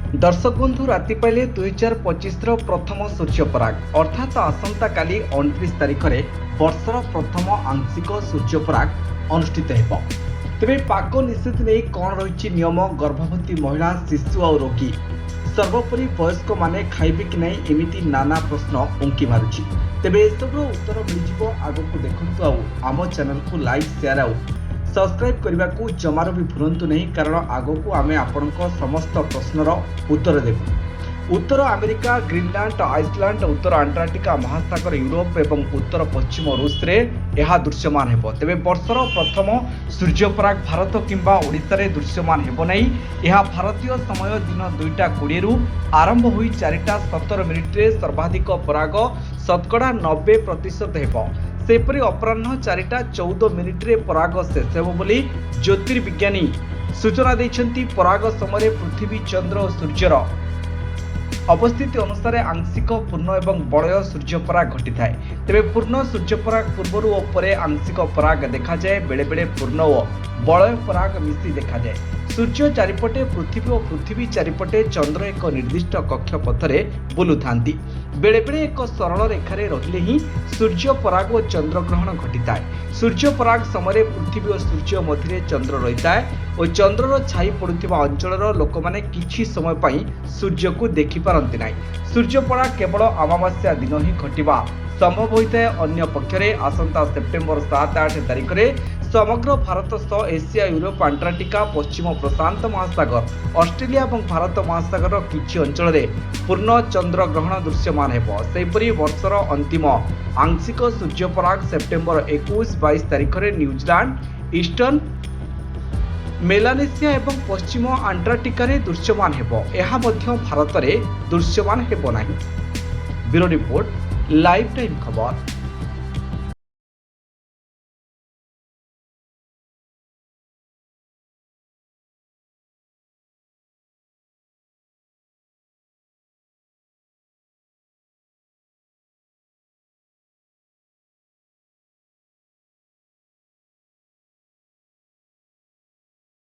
ଦର୍ଶକ ବନ୍ଧୁ, ରାତି ପାଇଲେ 2025ର ପ୍ରଥମ ସୂର୍ଯ୍ୟପରାଗ, ଅର୍ଥାତ୍ ଆସନ୍ତାକାଲି 29 ତାରିଖରେ ବର୍ଷର ପ୍ରଥମ ଆଂଶିକ ସୂର୍ଯ୍ୟପରାଗ ଅନୁଷ୍ଠିତ ହେବ। ତେବେ ପାକ ନିଷେଧ ନେଇ କ'ଣ ରହିଛି ନିୟମ? ଗର୍ଭବତୀ ମହିଳା, ଶିଶୁ ଆଉ ରୋଗୀ, ସର୍ବୋପରି ବୟସ୍କମାନେ ଖାଇବେ କି ନାହିଁ, ଏମିତି ନାନା ପ୍ରଶ୍ନ ଉଙ୍କି ମାରୁଛି। ତେବେ ଏସବୁର ଉତ୍ତର ମିଳିଯିବ। ଆଗକୁ ଦେଖନ୍ତୁ ଆଉ ଆମ ଚ୍ୟାନେଲକୁ ଲାଇକ୍, ସେୟାର ଆଉ ସବସ୍କ୍ରାଇବ୍ କରିବାକୁ ଜମାରୁ ବି ଭୁଲନ୍ତୁ ନାହିଁ, କାରଣ ଆଗକୁ ଆମେ ଆପଣଙ୍କ ସମସ୍ତ ପ୍ରଶ୍ନର ଉତ୍ତର ଦେବୁ। ଉତ୍ତର ଆମେରିକା, ଗ୍ରୀନଲ୍ୟାଣ୍ଡ, ଆଇସଲ୍ୟାଣ୍ଡ, ଉତ୍ତର ଆଣ୍ଟାର୍କଟିକା ମହାସାଗର, ୟୁରୋପ ଏବଂ ଉତ୍ତର ପଶ୍ଚିମ ରୁଷରେ ଏହା ଦୃଶ୍ୟମାନ ହେବ। ତେବେ ବର୍ଷର ପ୍ରଥମ ସୂର୍ଯ୍ୟପରାଗ ଭାରତ କିମ୍ବା ଓଡ଼ିଶାରେ ଦୃଶ୍ୟମାନ ହେବ ନାହିଁ। ଏହା ଭାରତୀୟ ସମୟ ଦିନ 2ଟା 20ରୁ ଆରମ୍ଭ ହୋଇ 4ଟା 17 ମିନିଟ୍ରେ ସର୍ବାଧିକ ପରାଗ 90% ହେବ। ସେହିପରି ଅପରାହ୍ନ 4ଟା 14 ମିନିଟ୍ରେ ପରାଗ ଶେଷ ହେବ ବୋଲି ଜ୍ୟୋତିର୍ବିଜ୍ଞାନୀ ସୂଚନା ଦେଇଛନ୍ତି। ପରାଗ ସମୟରେ ପୃଥିବୀ, ଚନ୍ଦ୍ର ଓ ସୂର୍ଯ୍ୟର ଅବସ୍ଥିତି ଅନୁସାରେ ଆଂଶିକ, ପୂର୍ଣ୍ଣ ଏବଂ ବଳୟ ସୂର୍ଯ୍ୟପରାଗ ଘଟିଥାଏ। ତେବେ ପୂର୍ଣ୍ଣ ସୂର୍ଯ୍ୟପରାଗ ପୂର୍ବରୁ ଓ ପରେ ଆଂଶିକ ପରାଗ ଦେଖାଯାଏ। ବେଳେବେଳେ ପୂର୍ଣ୍ଣ ଓ ବଳୟ ପରାଗ ମିଶି ଦେଖାଯାଏ। ସୂର୍ଯ୍ୟ ଚାରିପଟେ ପୃଥିବୀ ଓ ପୃଥିବୀ ଚାରିପଟେ ଚନ୍ଦ୍ର ଏକ ନିର୍ଦ୍ଦିଷ୍ଟ କକ୍ଷପଥରେ ବୁଲୁଥାନ୍ତି। ବେଳେବେଳେ ଏକ ସରଳ ରେଖାରେ ରହିଲେ ହିଁ ସୂର୍ଯ୍ୟ ପରାଗ ଓ ଚନ୍ଦ୍ରଗ୍ରହଣ ଘଟିଥାଏ। ସୂର୍ଯ୍ୟ ପରାଗ ସମୟରେ ପୃଥିବୀ ଓ ସୂର୍ଯ୍ୟ ମଧ୍ୟରେ ଚନ୍ଦ୍ର ରହିଥାଏ ଓ ଚନ୍ଦ୍ରର ଛାଇ ପଡ଼ୁଥିବା ଅଞ୍ଚଳର ଲୋକମାନେ କିଛି ସମୟ ପାଇଁ ସୂର୍ଯ୍ୟକୁ ଦେଖିପାରନ୍ତି ନାହିଁ। ସୂର୍ଯ୍ୟପରାଗ କେବଳ ଅମାବାସ୍ୟା ଦିନ ହିଁ ଘଟିବା ସମ୍ଭବ ହୋଇଥାଏ। ଅନ୍ୟ ପକ୍ଷରେ ଆସନ୍ତା ସେପ୍ଟେମ୍ବର 7, 8 ତାରିଖରେ ସମଗ୍ର ଭାରତ ସହ ଏସିଆ, ୟୁରୋପ, ଆଣ୍ଟାର୍କଟିକା, ପଶ୍ଚିମ ପ୍ରଶାନ୍ତ ମହାସାଗର, ଅଷ୍ଟ୍ରେଲିଆ ଏବଂ ଭାରତ ମହାସାଗରର କିଛି ଅଞ୍ଚଳରେ ପୂର୍ଣ୍ଣ ଚନ୍ଦ୍ରଗ୍ରହଣ ଦୃଶ୍ୟମାନ ହେବ। ସେହିପରି ବର୍ଷର ଅନ୍ତିମ ଆଂଶିକ ସୂର୍ଯ୍ୟପରାଗ ସେପ୍ଟେମ୍ବର 21, 22 ତାରିଖରେ ନ୍ୟୁଜିଲାଣ୍ଡ, ଇଷ୍ଟର୍ଣ୍ଣ ମେଲାନେସିଆ ଏବଂ ପଶ୍ଚିମ ଆଣ୍ଟାର୍କଟିକାରେ ଦୃଶ୍ୟମାନ ହେବ। ଏହା ମଧ୍ୟ ଭାରତରେ ଦୃଶ୍ୟମାନ ହେବ ନାହିଁ। ବ୍ୟୁରୋ ରିପୋର୍ଟ, ଲାଇଭ୍ ଟାଇମ୍ ଖବର।